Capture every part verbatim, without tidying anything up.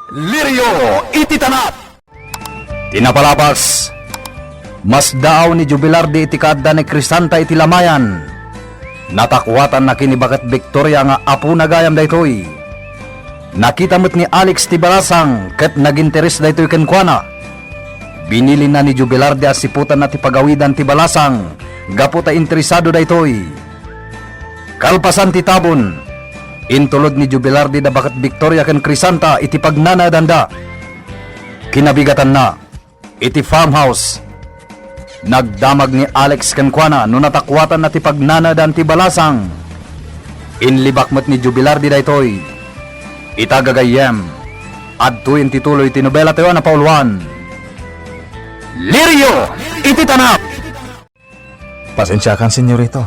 Lirio iti tanap. Ti napalabas, masdaaw ni Jubilardi iti kaadda ni Crisanta iti lamayan. Natakuatanna ken ni Baket Victoria nga apona gayam daytoy. Nakita met ni Alex ti balasang ket naginteres daytoy kenkuana. Binilinna ni Jubilardi a siputanna ti pagawidan ti balasang gapu ta interesado daytoy. Kalpasan ti tabon, intulod ni Jubilardi da Baket Victoria ken Crisanta iti pagnanaedanda. Kinabigatanna, iti farmhouse, nagdamag ni Alex kenkuana no natakuatanna ti pagnanaedan ti balasang. Inlibak met ni Jubilardi daytoy. Ita gagayyem, adtoyen ti tuloy ti nobela tayo a napauluan. Lirio iti tanap! Pasensiakan, senyorito.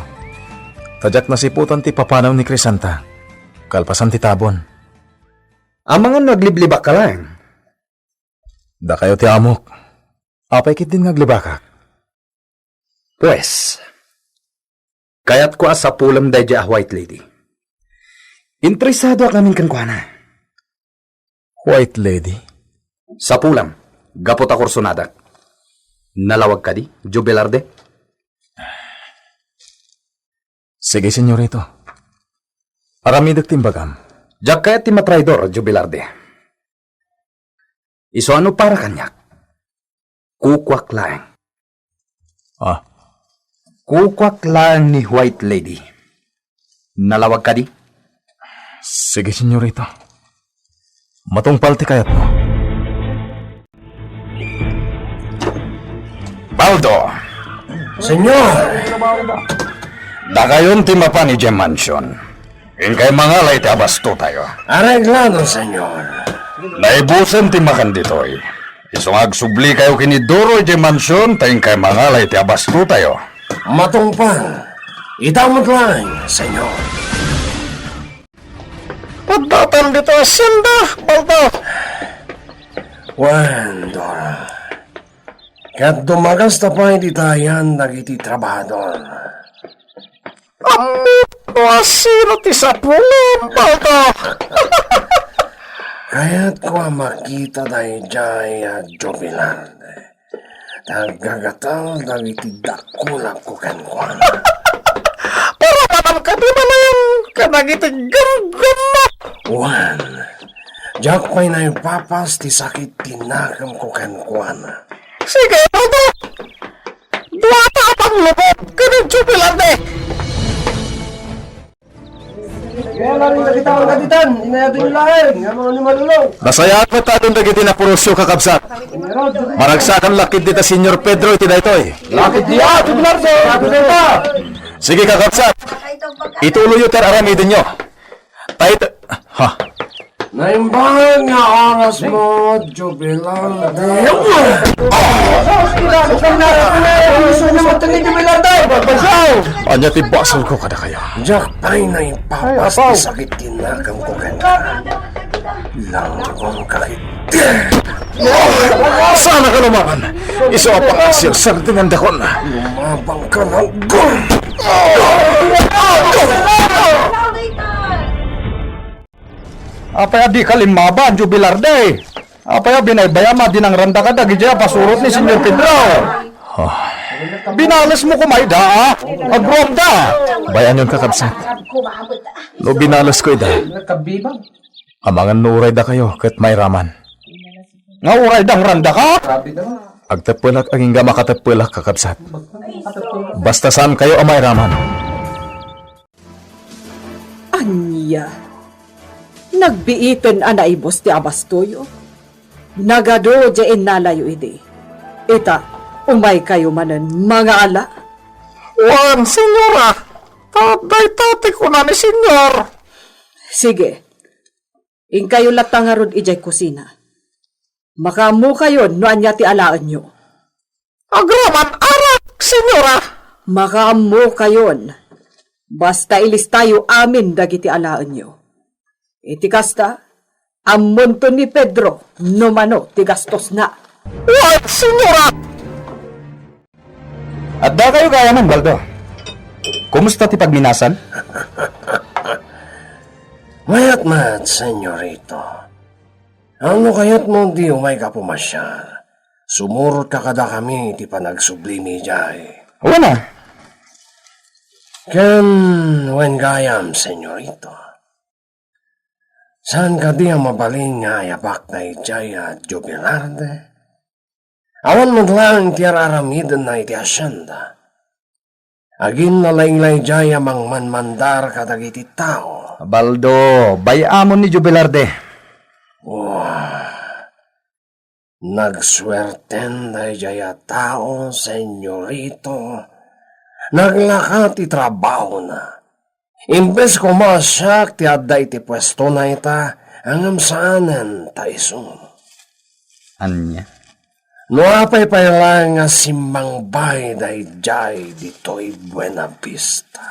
Ta diak nasiputan ti papanaw ni Crisanta. Kalpasan ti tabon. Amangan no agliblibakka laeng? Dakayo ti amok. Apay ketdin nga aglibakak? Pues, kayatko a sapulem daydiay a White Lady. Interesadoak ngamin kenkuana. White Lady? Sapulem, gapu ta kursonadak. Nalawag kadi, Jubilarde? Sige, senyorito. Aramidek ti imbagam. Diak kayat ti matraidor, Jubilarde. Isu a no para kaniak, kukuak laeng. Ah. Kukuak laeng ni White Lady. Nalawag kadi? Sige, senyorito. Matungpal ti kayatmo. Baldo. Senyor! Dakayon ti mapan idiay mansion. Inkay mangala iti abastotayo. Areglado, senyor. Naibusen ti makan ditoy. Isu nga agsublikayo ken ni Doro idiay mansion ta inkay mangala iti abastotayo. Matungpal. Ita met laeng, senyor. Paddatan ditoy a sienda, Baldo. Wen, Doro. Ket dumagasta pay ditayan dagiti trabahador. Ammok no asino ti sapulem, Baldo. Kayatko a makita daydiay a Jubilarde. Ta aggagatal dagiti dakulapko kenkuana. Para manam kadi manen kadagiti gamgammo. Wen, diak pay naipapas ti sakit ti nakemko kenkuana. Sige, Baldo. Duata a panglubog ken ni Jubilarde. Kaya nga rin nakita ang kapitan, inayatan yung lain, nga mga animal ulo. Nasayaan met adun dagiti napurosyo, kakabsat. Maragsakan lakit dita Señor Pedro iti daytoy. Lakit diya, Jubilarde, Jubilarde. Sige, kakabsat. Ituloyyo ti ar-aramidenyo. Tay, ha? Naimbag nga oras mo, Jubilarde. Ania ti basolko kadakayo? Diak pay naipapas ti sakit ti nakemko kenka. Langkong ka ket. Saan ka lumaban? Isu a pangasil, sardingan dakon. Lumabang ka, langkong. Apay a dika limmaban, Jubilarde? Apay a binaybayam a dinangrandaka dagiti a pasurot ni Señor Pedro? Ah. Binalesmo koma ida, a? Agruamda. Bay-anon, kakabsat. No binalesko ida, amangan no uray dakayo ket mairaman. Nga uray dangrandaka? Agteppelak agingga makateppelak, kakabsat. Basta saankayo a mairaman. Ania? Nagbiiten a naibus ti abastoyo? Nagadu diay innalayo idi. Ita, umaykayo manen mangala. Wen, señora, ta dayta ti kuna ni Señor. Sige. Inkayo latta ngarud idiay kusina. Makaammokayon no ania ti alaenyo. Agraman arak, señora. Makaammokayon. Basta ilistayo amin dagiti alaenyo. Iti kasta, ammonto ni Pedro no mano ti gastosna. Wen, señora! Addakayo gayamen, Baldo. Kumusta ti pagminasan? Mayat met, señorito. Ano kayatmo di umayka pumasiar? Sumurotka kadakami iti panagsublimi idiay. Wen a. Ken wen gayam, Senyorito. Saan kadi a mabalin nga ayabak daydiay a Jubilarde? Awan met laeng ti ar-aramidenna iti asienda. Aginnalaing laydiay a mangmanmandar kadagiti tao. Baldo, bay-amon ni Jubilarde. Wah, nagsuerten daydiay a tao, Senyorito. Naglaka ti trabahona. Imbes koma a siak ti adda iti puestona ita, ngem saanen ta isu. Ania? No apay pay laeng nga simmangbay daydiay ditoy Buenavista.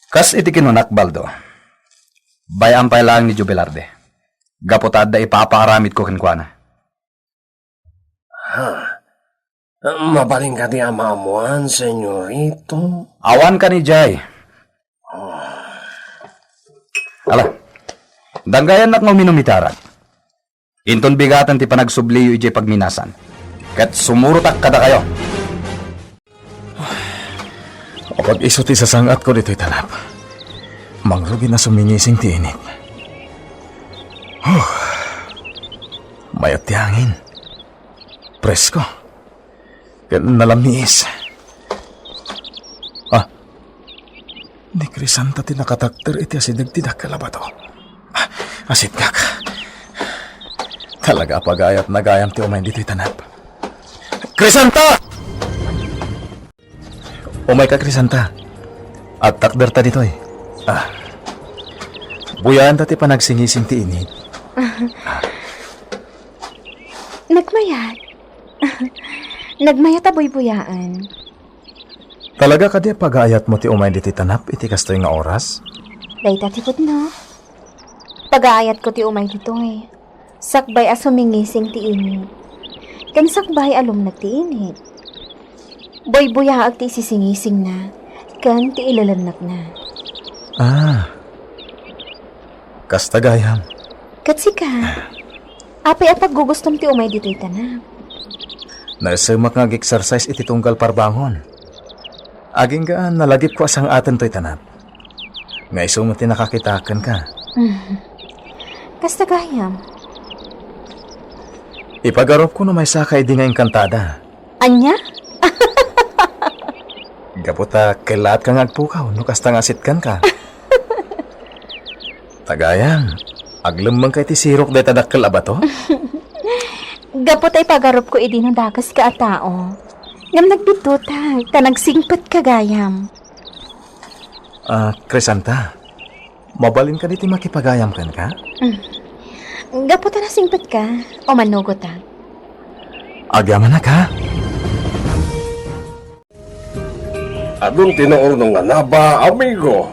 Kas iti kinunak, Baldo, bay-am pay laeng ni Jubilarde, gapu ta adda ipapaaramidko kenkuana. Ha? Mabalin kadi a maammoan, Senyorito? Awan kanidiay. Ala, danggayannak nga uminum iti arak. Inton bigaten ti panagsubliyo idiay pagminasan, ket sumurotak kadakayo. Apag-isu ti sasang-atko ditoy tanap. Mangrugi a sumingising ti init. Huh. Mayat ti hangin. Presko. Ken nalamiis. Ah. Ni Crisanta ti nakatakder iti asideg ti dakkel a bato. Ah, asitkak. Talaga a pagayatna gayam ti umay ditoy tanap. Crisanta! Umayka, Crisanta. Agtakderta ditoy. Ah. Buyaanta ti panagsingising ti init. Nagmayat. Nagmayat a buybuyaen. Talaga kadi a pagayatmo ti umay ditoy tanap iti kastoy nga oras? Dayta ti pudno. Pagaayatko ti umay ditoy. Sakbay a sumingising ti init. Ken sakbay a lumneg ti init. Buybuyaek ti isisingisingna ken ti ilelennekna. Ah. Kasta gayam. Ket sika? Apay a paggugustom ti umay ditoy tanap? Naesemak nga ag-exercise iti tunggal parbangon. Agingga a nalagipko a sang-aten toy tanap. Nga isu met ti nakakitaak kenka. Kasta gayam. Ipagarupko no maysaka idi nga engkantada. Ania? Gapu ta kellaat ka nga agpukaw no kasta nga asitkanka. Ta gayam, aglemmengka iti sirok dayta dakkel a bato? Gapu ta ipagarupko idi no dakeska a tao. Ngem nagbiddutak, ta nagsingpetka gayam. Ah, Crisanta, mabalin kadi ti makipagayam kenka? Mm. Gapu ta nasingpetka, umanugotak. Agyamanak, ha? Adun ti naurno nga naba, amigo.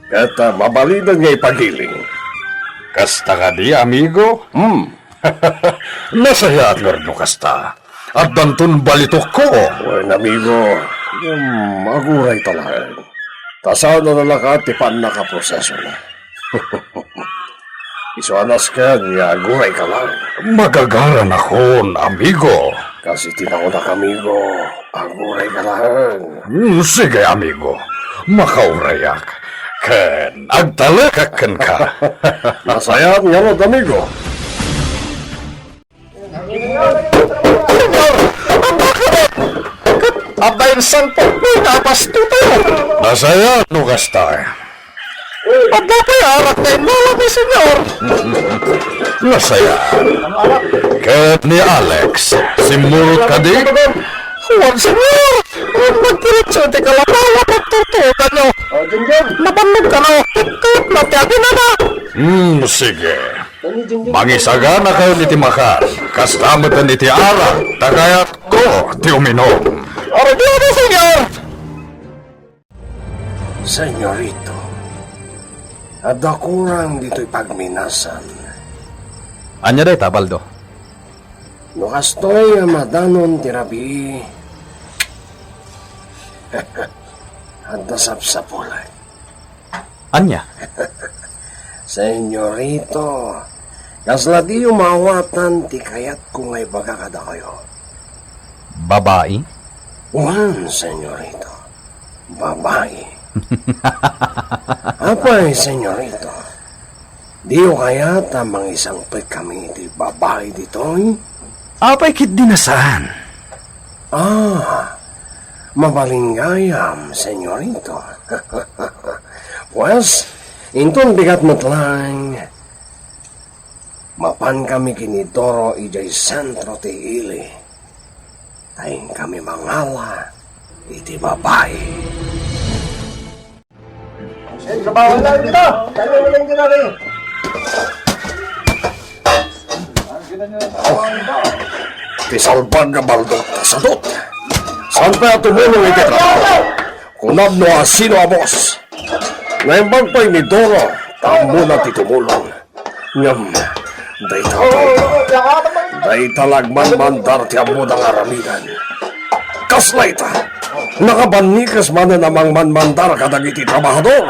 Ket, ah, mabalinen nga ipagiling. Kasta kadi, amigo? Hmm. Nasayaat ngarud no kasta. Addanton balitokko. Wen, amigo. Hmm, aguray ta laeng. Ta saan a nalakat ti pannakaprosesona. Isu a nasken nga aguray ka laeng. Magagaranakon, amigo. Kas iti nakunak, amigo, aguray ka laeng. Hmm, sige, amigo. Makaurayak. Ken agtalekak kenka. Nasayaat ngarud, amigo. Senyor! Adda insan pagpuy nga apastuto! Nasayaat no kasta. Adda pay arak nga innalam ni Senyor. Nasayaat. Ket ni Alex, simmurot kadi? Wen, Senyor. Nagdiretso ti kalatawa pagtutukanyo. Nabannog kano, tuktok na ti aginana. Hmm, sige. Mangisaganakayon iti makan, kasta meten iti arak, ta kayatko ti uminum. Aradiada, Senyor! Senyorito, adda kurang ditoy pagminasan. Ania dayta, Baldo? No kastoy a madanon ti rabii, adda sapsapulek. Ania? Senyorito, Kasla diyo maawatan ti kayatko nga ibaga kadakayo. Babai? Wen, senyorita. Babai. Apay, senyorita? Diyo kayat a mangisangpetkami iti babai ditoy? Apay ketdi a saan? Ah, mabalin gayam, senyorita. Pues, inton bigat met laeng, mapankami ken ni Doro idiay sentro ti ili. Ta inkami mangala iti babai. Ay, trabaho lang kita. Kaya lang kita rin. Ti salbag nga Baldo, ta sadut. Saan pay a tumulong iti trabaho? Kunam no asino a boss. Naimbag pay ni Doro, ta ammona ti tumulong. Ngem, dayta, dayta la agmanmandar ti ammona nga aramiden. Kasla ita, nakabannikes manen a mangmanmandar kadagiti trabahador.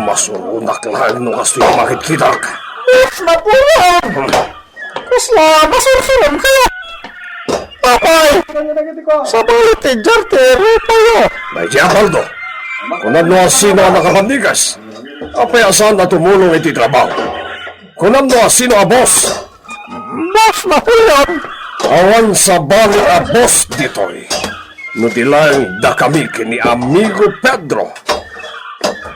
Masuronak laeng no kastoy a makitkitak. Boss Napoleon! Kasla masursurom kaya? Apay, sabali ti diar ti rupayo. Daydi a Baldo. Kunam no asino a nakabannikes. Apay a saan a tumulong iti trabaho? Kunam no asino a boss. Boss Napoleon. Awan sabali a boss ditoy. No di laeng dakami ken ni amigo Pedro.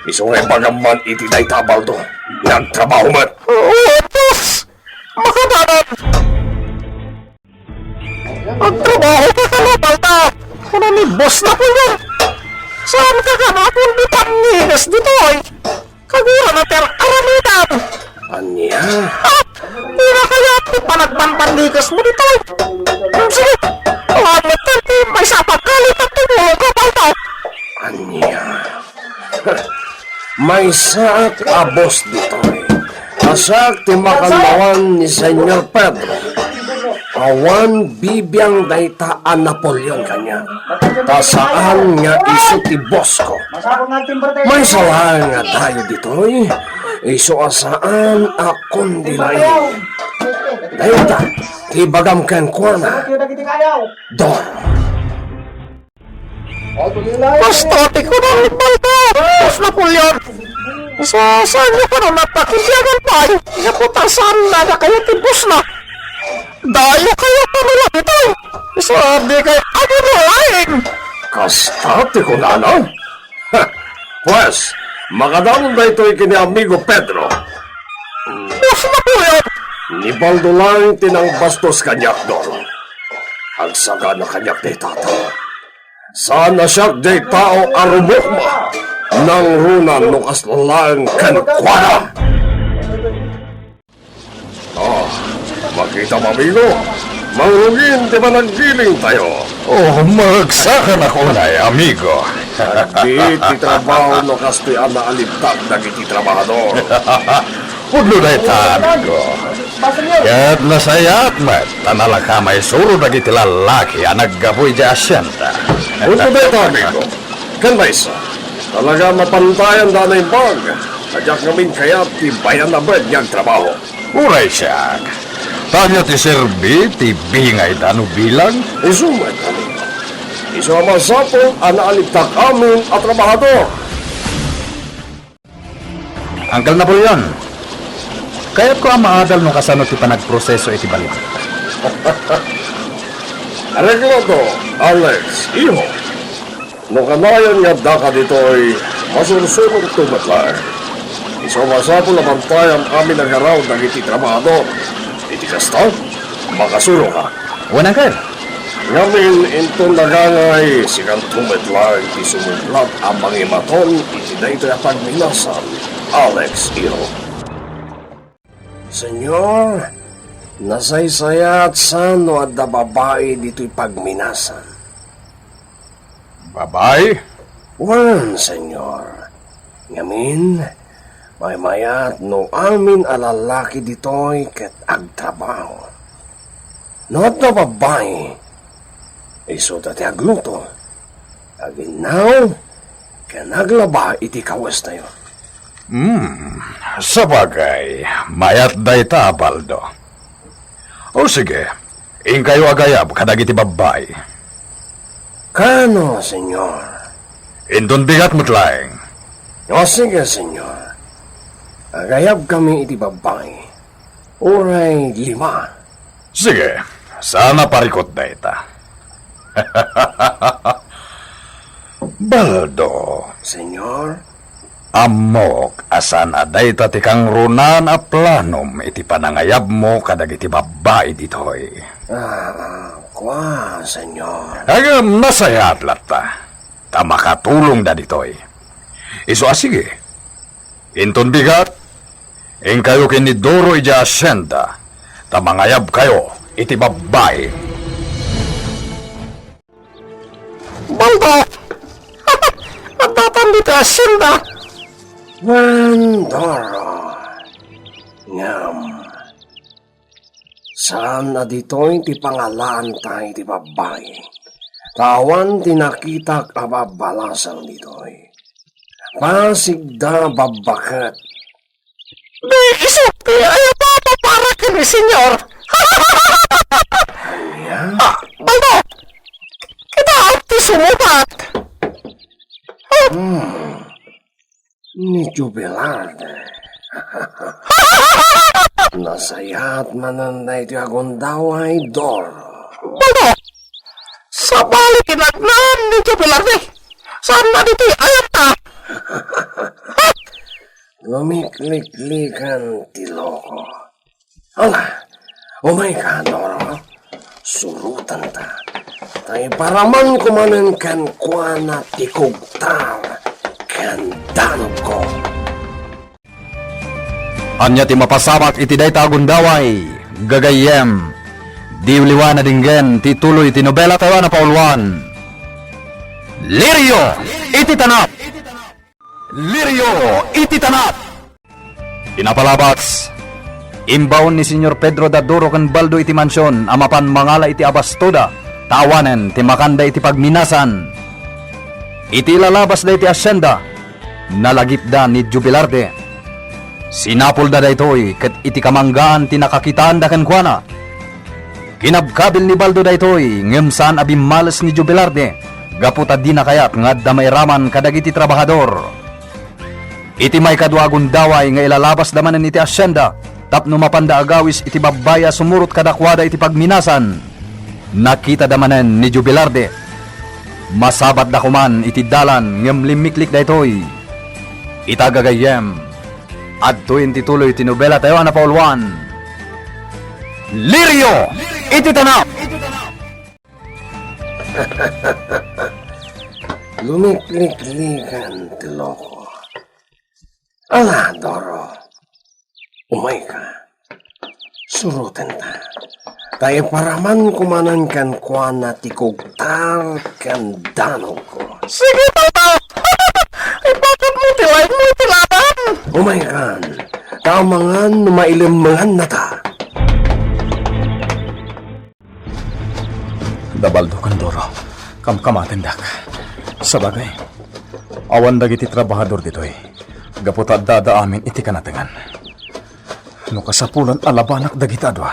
Isu nga ibagam man iti dayta a Baldo nga agtrabaho met. Oo, boss. Makadalan. Agtrabaho ka kano, Baldo? Kuna ni Boss Napoleon. Saan ka kano a pwede pannigas ditoy? Kagura na ti ar-aramidan. Ania? Ah, dina kaya ti panagpanpannigas mo ditoy? Hmm, sige. Awan mo ti maysa a pagkalit a tumulong ka, Baldo. Ania? Maysaak a boss ditoy. Siak ti makannawan ni Senyor Pedro. Awan bibiang dayta a Napoleon kaniak. Ta saan nga isu ti boss ko. Maysa laeng a dayo ditoy. Isu a saan a kundi laeng. Dayta ti ibagam kenkuana. Dor. Basta ti kunam ni Baldo, Boss Napoleon. Isu, saanyo kano napakibiagan pay? Isu, ta saan a dakayo ti boss na. Dayo kayo pamilya ditoy. Isu, di kayo agumalain. Kasta ti kunana? Ha! Pues, makadanon daytoy ken ni amigo Pedro. Boss Napoleon! Ni Baldo laeng ti nangbastos kaniak, Dor. Agsagana kaniak dayta. Saan a siak diay tao a rumukma. Nangruna no kasla laeng kenkuana. Ah, makitam, amigo. Mangrugin ti panaggiling tayo. Oh, magsakana unay, amigo. Di ti trabaho no kastoy a naalibtak dagiti trabahador. Pudno dayta, amigo. Ket nasayaat met ta nalaka maisuro dagiti lallaki a naggapu idiay asienda. Pudno dayta, amigo. Ken maysa, talaga mapantayanda a naimbag. Diak ngamin kayat ti bayan a bed nga agtrabaho. Uray siak. Ania ti serbi ti bingayda no bilang? Isu met, amigo. Isu a masapul a naalibtak amin a trabahador. Uncle Napoleon, kayatko a maadal no kasano ti panagproseso iti balin. Aregloto, Alex, iho. No kanayon nga addaka ditoy, masursuroto met laeng. Isu a masapul a bantayam amin a garaw dagiti trabahador. Iti kasta, makasuroka. Wen, Uncle. Ngamin, inton nagangay, sikanto met laeng ti sumublat a mangimaton iti daytoy a pagminasan, Alex, iho. Senyor, nasaysayaat sa no adda babai ditoy pagminasan. Babai? Wen, senyor. Ngamin, maymayat no amin a lallaki ditoy ket agtrabaho. No adda babai, isuda ti agluto, aginnaw, ken aglaba iti kawestayo. Hmm, sabagay, mayat dayta, Baldo. O sige, inkayo agayab kadagiti babbai. Kano, Senyor? Inton bigat met laeng. O sige, Senyor. Agayabkami iti babbai. Uray lima. Sige, saan a parikut dayta. Baldo. Senyor? Ammok a saan a dayta ti kangrunaan a planom iti panangayabmo kadagiti babbai ditoy. Ah, kua, Senyor. Ngem nasayaat latta, ta makatulongda ditoy. Isu a sige, inton bigat, inkayo ken ni Doro idiay hacienda, ta mangayabkayo iti babbai. Baldo! Addatan ditoy hacienda! Wen, Doro. Ngem, saan a ditoy ti pangalaanta iti babbai. Ta awan ti nakitak a babbalasang ditoy. Pasigda babbaket. Di isu ti ayababa para ken ni Senyor. Ania? Ah, Baldo! Kita ti sumubat! Hmm. Ni Jubilarde. Nasayaat manen daytoy a gundaway, Doro. Baldo! Sabali kinagnan ni Jubilarde. Saan na ditoy ayabta? Lumikliklikan ti loko. Ala, umayka, Doro. Surotenta. Ta iparamanko manen kenkuana ti kugtar ken danogko. Ania ti mapasamak iti dayta a gundaway, gagayyem? Diyo liwa nadinggen ti tuloy ti nobela tayo a napauluan, Lirio iti Tanap. Lirio iti Tanap. Iti napalabas, imbaon ni Senyor Pedro da Doro ken Baldo iti mansion a mapan mangala iti abastoda ta awanen ti makanda iti pagminasan. Iti ilalabasda iti hacienda, nalagipda ni Jubilarde. Sinapulda daytoy ket iti kamanggaan ti nakakitaanda kenkuana. Kinabkabil ni Baldo daytoy ngem saan a bimmales ni Jubilarde gapu ta dina kayat nga adda mairaman kadagiti trabahador. Iti maikadua a gundaway nga ilalabasda manen iti hacienda tapno mapanda agawis iti babbai a sumurot kadakuada iti pagminasan, nakitada manen ni Jubilarde. Masabatda koman iti dalan ngem limmiklik daytoy. Ita gagayyem, adtoyen ti tuloy ti nobela tayo a napauluan, Lirio iti Tanap. Lumikliklikan ti loko. Ala, Doro. Umayka. Surotenta. Ta iparamanko manen kenkuana ti kugtar ken danogko. Sige, Tata! Ipaketmo ti laengmo iti ladan! Umaykan. Ta amangan no mailemmengannata. Da Baldo ken Doro, kamkamatendak. Sabagay, awan dagiti trabahador ditoy, gapu ta addada amin iti kanatengan. No kasapulan a labanak dagita a dua,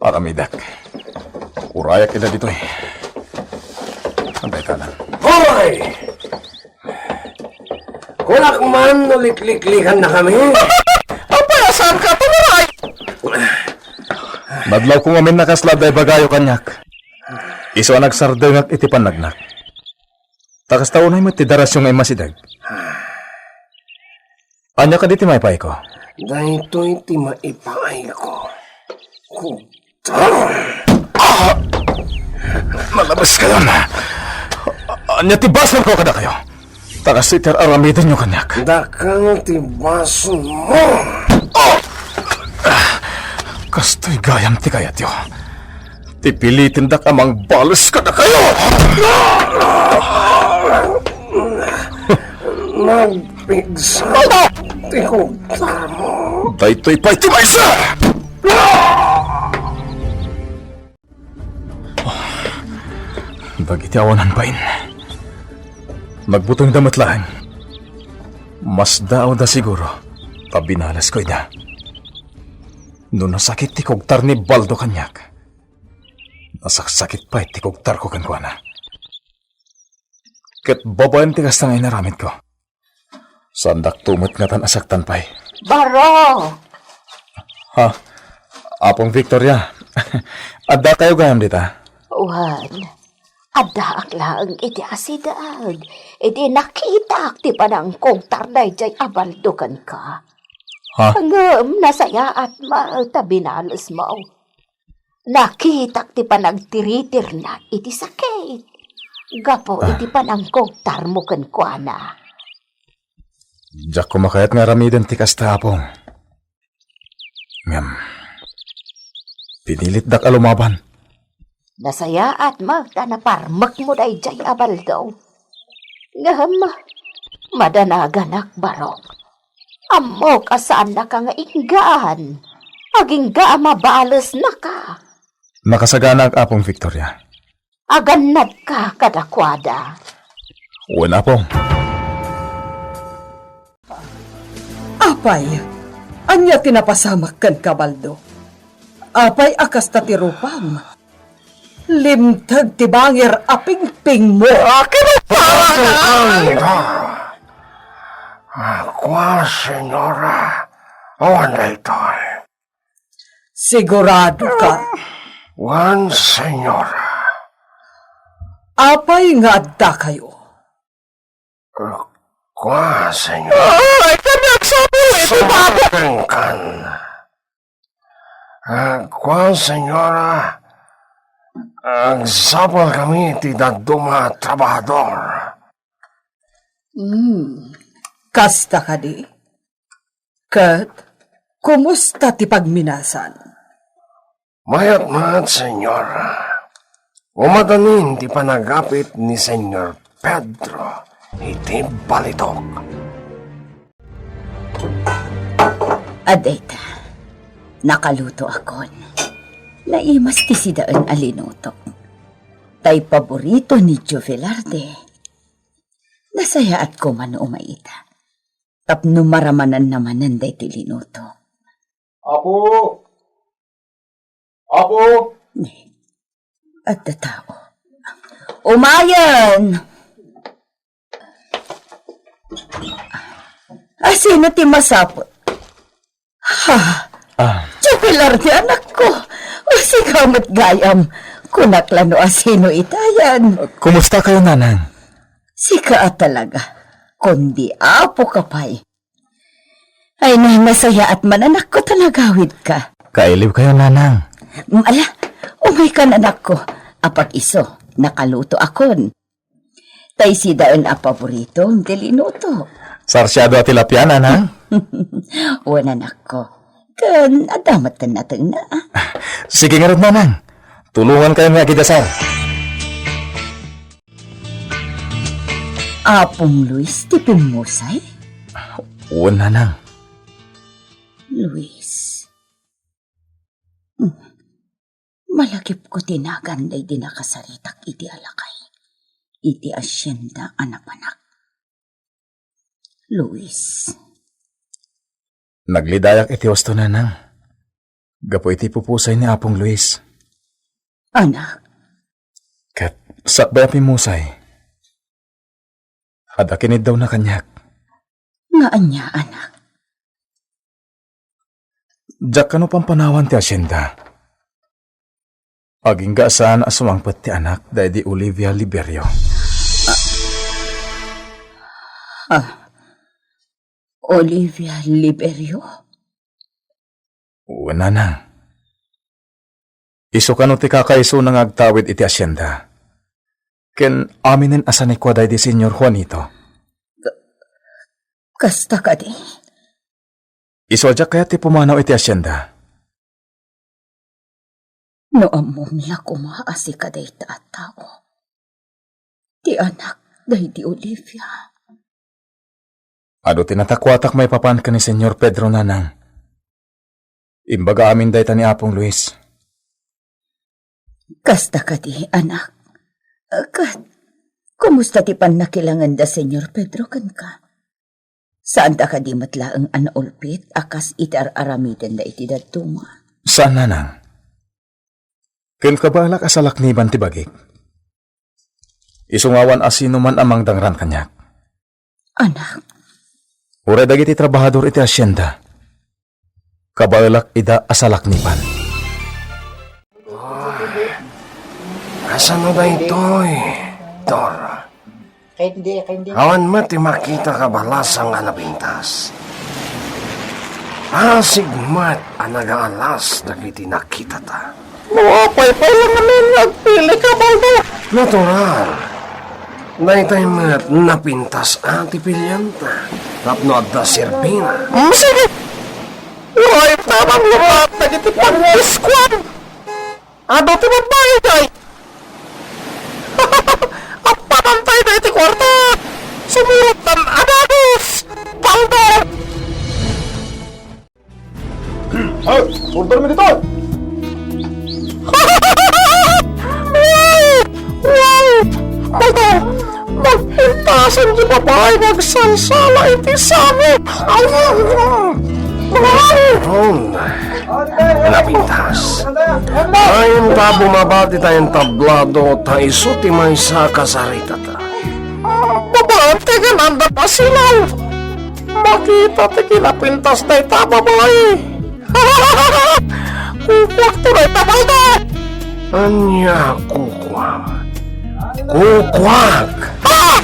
aramidek. Urayak ida ditoy. Antay kanan. Hoy! Kunak man no likliklikannakami. Apay a saanka tumaray? Nadlawko ngamin a kasla adda ibagayo kaniak. Isu a nagsardengak iti pannagnak. Ta kasta unay met ti darasyo nga immasideg. Ania kadi ti maipaayko? Daytoy ti maipaayko. Ku- Ah! Nalabes kayon. Ania ti basolko kadakayo? Ta kas iti ar-aramidenyo kaniak. Dakkel ti basolmo. Ah! Kastoy gayam ti kayatyo. Ti pilitendak a mangbales kadakayo. Nagpigsa ti kugtarmo. Daytoy pay ti maysa! Dagiti awanan pay. Nagbutengda met laeng. Mas daawda siguro ta binalesko ida. No nasakit ti kugtar ni Baldo kaniak, nasaksakit pay ti kugtarko kenkuana. Ket babaen ti kasta nga inaramidko. Saandakto met ngatan a saktan pay. Baro! Ha? Apong Victoria, adda kayo gayam dita? Wen, addaak laeng iti asideg, idi nakitak ti panangkugtar daydiay a Baldo kenka. Ha? Ngem nasayaat met ta binalesmo. Nakitak ti panagtiritirna iti sakit gapu Ah. iti panangkugtarmo kenkuana. Diak koma kayat nga aramiden ti kasta, Apo. Ngem, pinilitdak a lumaban. Nasayaat met ta naparmekmo daydiay a Baldo. Ngem, madanaganak, Barok. Ammok a saannaka nga inggaan. Agingga a mabalesnaka. Nakasaganaak, Apong Victoria. Agannadka kadakuada. Wen, Apong. Apay, ania ti napasamak kenka, Baldo? Apay a kasta ti rupam? Limteg ti bangir a pingpingmo. Akin ang Anda! Kua, senyora, awan daytoy. Sigurado ka? Wen, senyora. Apay nga adda kayo? Kua, senyora. Ay, kami agsapul, iti baba. Sumakenkan. Kua, senyora. Agsapul kami iti dadduma a trabahador. Hmm. Kasta kadi? Ket, kumusta ti pagminasan? Mayat met, senyora. Umadanin ti panagapit ni Senyor Pedro iti balitok. Adda ita, nakalutoakon. Naimas ti sidaen a linuto. Tay paborito ni Joe Velarde. Nasayaat koma no umay ita. Tapno maramananna manen daytoy linuto. Apo! Apo! Adda tao. Umayen! Asino ti masapul? Ha? Ah. Joe Velarde, anakko. O, sika met gayam. Kunak la no asino itayan. Kumusta kayo, Nanang? Sika a talaga. Kundi apo ka pay. Ay, na, nasayaat man, anakko, ta nagawid ka. Kailiw kayo, Nanang. Mm, ala, umay ka, anakko. Apag isu, nakalutoakon. Tay sidaen a paboritom ti linuto. Sarsiado a tilapia, Nanang? Wen, anakko. Ken adda met ti natengna. Sige ngarud, Nanang. Tulongan kayo nga agidasar. Apong Luis ti pimmusay? Wen, Nanang. Luis. Hmm. Malagipko ti nagan daydi nakasaritak iti alakay, iti asienda a napanak. Luis. Naglidayak iti husto, Nanang. Gapu iti pupusay ni Apong Luis. Anak. Ket sakbay a pimmusay, adda kiniddawna kaniak. Nga ania, anak? Diak kano pampanawan ti asienda. Agingga a saan a sumangpet ti anak daydi Olivia Liberio. Ah. Ah. Olivia Liberio? Wen, Nanang. Isu kano ti kakaisuna nga agtawid iti asienda. Ken aminen a sanikua daydi Señor Juanito. Ka-, kasta kadi? Isu a diak kayat ti pumanaw iti asienda. No ammom la koma a sika dayta a tao, ti anak daydi Olivia. Adu ti natakuatak maipapan ken ni Señor Pedro, Nanang. Imbaga amin dayta ni Apong Luis. Kasta kadi, anak? Ket, kumusta ti pannakilangen da Señor Pedro kenka? Saanta kadi met laeng a naulpit a kas iti ar-aramidenda iti dadduma? Saan, nanang. Ken kabaelak a salakniban ti bagik. Isu nga awan asinoman a mangdangran kaniak. Anak. Uray dagiti trabahador iti hasienda. Kabaelak ida a salakniban. Kasano daytoy, Dora? Awan met ti makita a kabalasang a napintas. Asig met a nagaalas dagiti nakitata. No apay pay la ngamin nga agpili ka, Baldo? Natural. Daytay met napintas a ti pilianta tapno adda serbina. Mm, sige. Uray, tabang labat dagiti pagdiskuan. Adu ti babbai, jay. Appanan tayo iti kuarta. Sumurot tan adagus. Baldo. Ay, order mi dito. Wow! Wow! Baldo! Nagpintasan ti babai nga agsalsala iti sangit! Aw! Aw! Napintas. Ay, ta bumaba ti taentablado, ta isu ti maysa a kasaritata. Babaen ti agananda a silaw. Makita ti kinapintas dayta a babai. Kukuak to dayta, Baldo! Ania kukuak? Kukuak! Ah!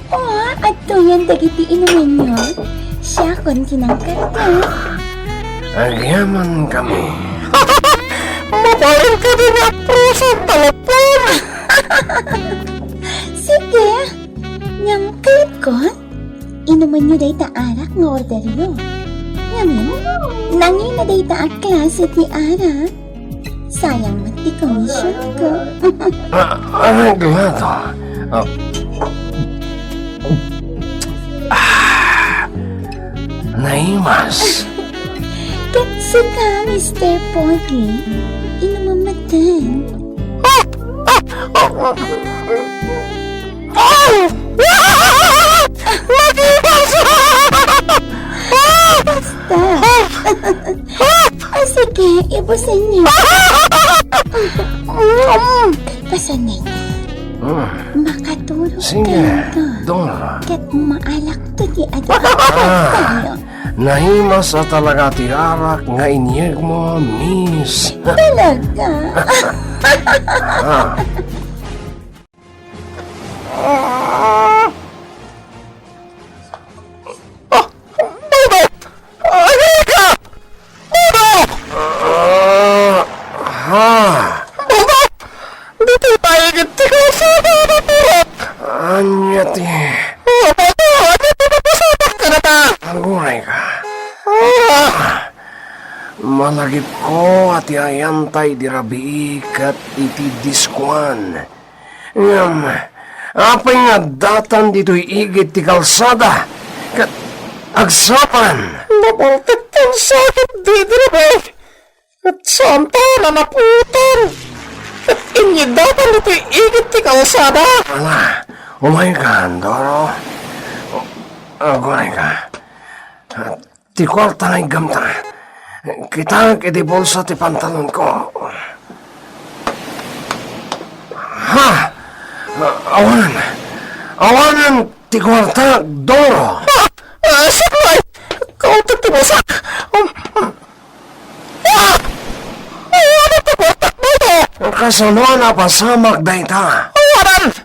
O, adtoyen dagiti inumanyo. Siakon ti nangkatko. Agyamankami. Mabalin kadi nga aprosa ti telepon. Sige. Ngem kayatko, inumanyo dayta arak nga orderyo. Ngamin, nangina dayta a klase ti arak. Sayang met ti komisionko. Ah, areglado. Ah. Ah, naimas. Ket sika, Mister Pogi, inumam met. Ah! Ah! Ah! Ah! Naimas! Ah! Basta. Ah, sige, ibusen niyo. Kalpasan na ito. Ah. Makatulog kayo. Sige, Dora. Ket maalak to ti adu. Ah, naimas a talaga ti arak nga inyegmo, miss. Talaga? Ah. Ah! Ah! Baldo! Agay ka! Baldo! Ah! Ha? Baldo! Ditoy tayo, igid ti kalsada, naturak! Ania ti? Ah, Baldo! Ania ti napasamak ka na ta? Aguray ka. Ah! Malagipko a ti ayanta idi rabii ket iti diskuan. Ngem, apay nga addatan ditoy igid ti kalsada ket agsapa? Nabaltek ti sakit idi rabii, ket saanto a naputan, ket inyiddatan ditoy igid ti kalsada. Ala, umayka, Doro. Aguray ka. Ti kuarta nga iggamta. Kitaek iti bulsa ti pantalonko. Ha! Awanen! Awanen ti kuarta, Doro! Ah! Ah, sakbay! Kautek ti bulsak! Um, um. Ah! Awanen ti kuarta, Doro! Kasano a napasamak dayta? Awanen!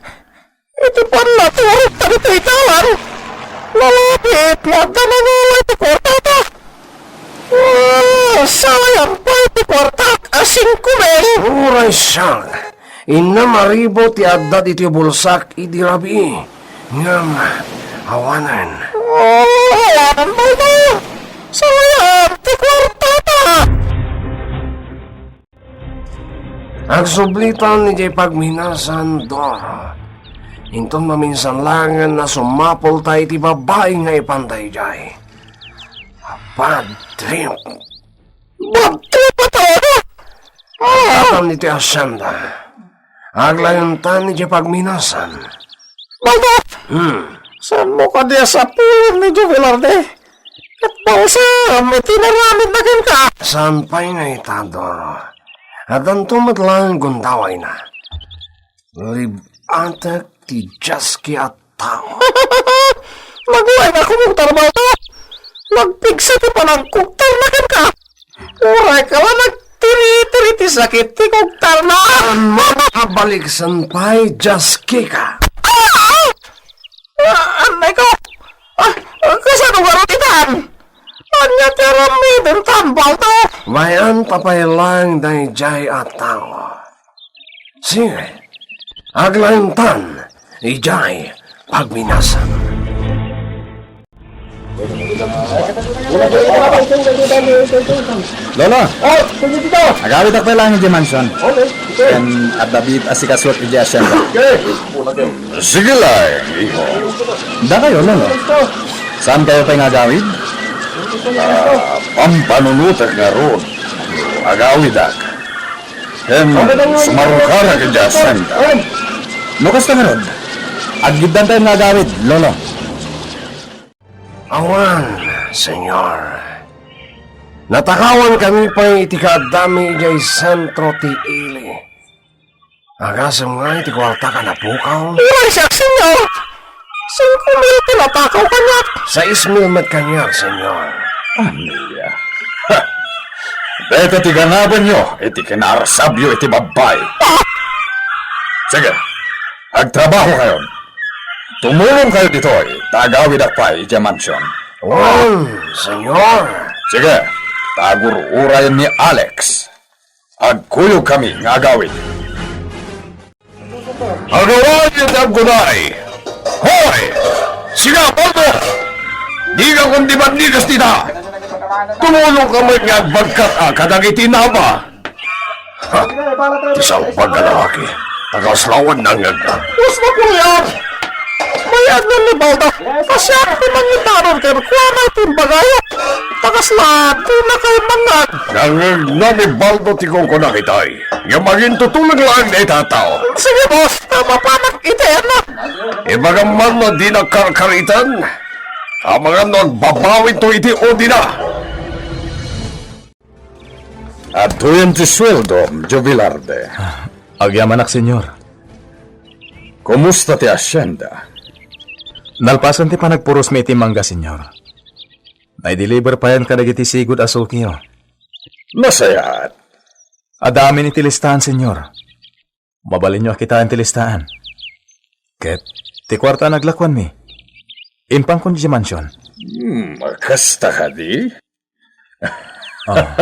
Iti pannaturogta ditoy dalan, nalapit nga adda nangaway ti kuartata. Ah, sawayan pay ti kuartak a singko mil. Uray siak, innam a ribu ti adda ditoy bulsak idi rabii. Ngem awanen. Oh, awanen, Baldo. Sawayan ti kuartata. Agsublitan idiay pagminasan, Doro. Inton maminsan laengen a sumapulta iti babai nga ipanta idiay. Bad trip. Bad trip a talaga! Ah! Agtatan iti asyenda. Aglaentan idiay pagminasan. Baldo! Hmm. Saanmo kadi a sapulen ni Joe Velarde? Ket balsam iti naramidna kenka. Saan pay nga ita, Doro. Addanto met laeng gundawayna. Lib-atek ti jaski a tao. Naguay nga kumugtar, Baldo. Nagpigsa ti panangkugtarna kenka. Uray ka la nagtiritiri ti sakit ti kugtarna. Ammom a baliksen pay, jaskika. Ah! Ah, annay ko. Ah, ah, kasano ngarud itan? Ania ti aramiden tan, Baldo? Bay-anta pay laeng daydiay a tao. Sige, aglaentan idiay pagminasan. Lolo! Agawidak pay laeng idiay mansion. Ken adda biit a sikasuak idiay hacienda. Sige laeng, iho. Dakayo, Lolo. Saankayo pay nga agawid? Ah, pampanunotek ngarud. Agawidak. Ken sumarukarak idiay hacienda. No kasta ngarud, aggiddantayo nga agawid, Lolo. Awan, Señor. Natakawan kami pay iti kaaddami idiay sentro ti ili. Agasem nga iti kuartak a napukaw. Uray siak, Señor! Singko mil ti natakaw kaniak. Sais mil met kaniak, Señor. Ania? Ha! Dayta ti ganabanyo iti kinaarsabyo iti babbay. Ah! Sige, agtrabahokayon. Tumulongkayo ditoy, ta agawidak pay idiay mansion. Wen, Señor. Sige, ta agur-urayen ni Alex. Agkuyogkami nga agawid. Agawid ti aggunay! Hoy! Sika, Baldo! Dika kundi bandigas dita! Tumulongka met nga agbagkat a kadagiti Nava! Ha! Ti salbag a lalaki, ta kasla awan nangngegna. Mas mapulian! Mayat nga ni Baldo, ta siak ti mangitanod kenkuana iti imbagayo. Ta kasla dinakay mangngeg. Nangngegna ni Baldo ti kunkunak itay. Ngem agintutuleng laeng dayta a tao. Sige, boss, ta mapanak iti enno. Ibagam man no dina karkariten. Amangan no agbabawinto iti udina. Adtoyen ti sueldom, Joe Velarde. Ah, agyamanak, Señor. Kumusta ti hacienda? Nalpasen ti panagpurosmi iti mangga, Señor. Naideliver payen kadagiti sigud a sukiyo. Nasayaat. Adda amin iti listaan, Señor. Mabalinyo a kitaen ti listaan. Ket ti kuarta a naglakuanmi, impankon idiay mansion. Hmm, kasta kadi? Ah.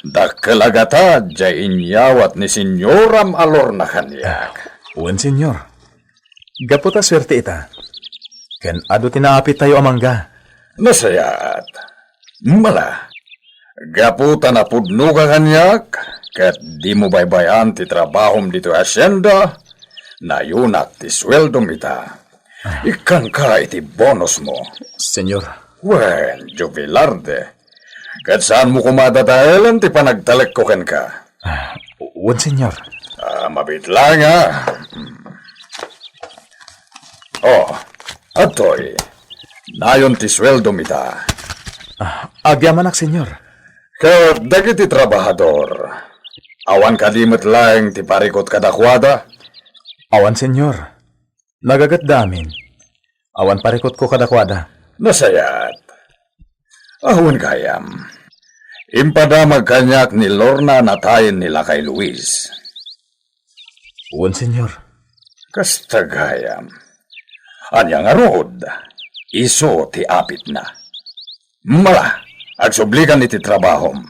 Dakkel a gatad diay inyawat ni Senyoram a Lorna kaniak. Ah, wen, Señor. Gapu ta suerte ita. Ken adu ti naapittayo a mangga. Nasayaat. Mala, gapu ta napudnoka kaniak, ket dimo baybay-an ti trabahom ditoy hacienda, nayunak ti sueldom ita. Ah. Ikkanka iti bonusmo. Señor. Wen, Joe Velarde, ket saanmo koma a dadaelen ti panagtalekko kenka. Ah, wen, Señor. Ah, mabiit laeng, a. Oh, adtoy. Nayon ti sueldom ita. Ah, agyamanak, Señor. Ket dagiti trabahador, awan kadi met laeng ti parikut kadakuada? Awan, Señor. Nagagatda amin. Awan parikutko kadakuada. Nasayaat. Awan gayam. Impadamag kaniak ni Lorna a natayen ni lakay Luis. Wen, Señor. Kasta gayam. Ania ngarud? Isu ti apitna. Mala, agsublikan iti trabahom.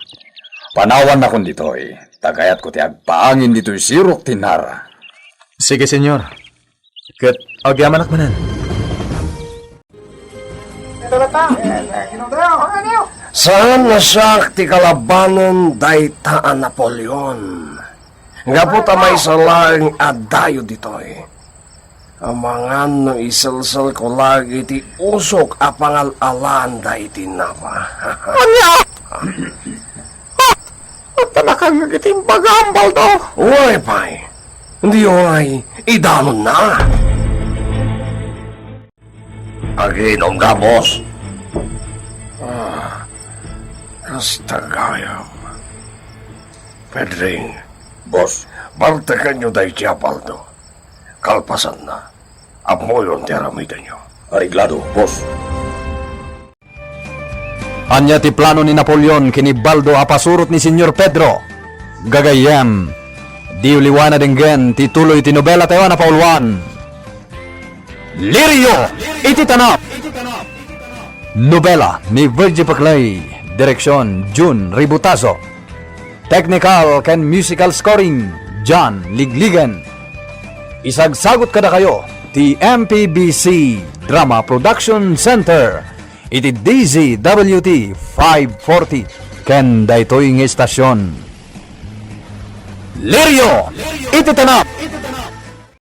Panawannakon ditoy, ta kayatko ti agpaangin ditoy sirok ti Nara. Sige, Señor. Ket agyamanak manen. Saan a siak ti kalabanen dayta a Napoleon. Gapu ta maysa laeng a dayo ditoy. Amangan no iselselko laeng iti usok a pangal-alaan daydi Nava. Ania? Ah! Adda nakangngeg iti imbagam, Baldo. Uray pay. Diay idanonna. Agiinumda, boss. Ah, kasta gayam. Pedring. Boss. Bartekenyo daydi a baldo. Kalpasanna, ammoyon ti aramidenyo. Areglado, boss. Ania ti plano ni Napoleon ken ni baldo a pasurot ni Señor Pedro? Gagayyem, diyo liwanan denggen ti tuloy ti nobela tayo a napauluan. Lirio iti Tanap. Nobela ni Virgie Paclay, direksyon Jun Ributazo. Technical ken musical scoring, John Ligligen. Isagsagut kadakayo ti M P B C Drama Production Center iti D Z W T five forty ken daytoy nga istasyon. Lirio iti Tanap.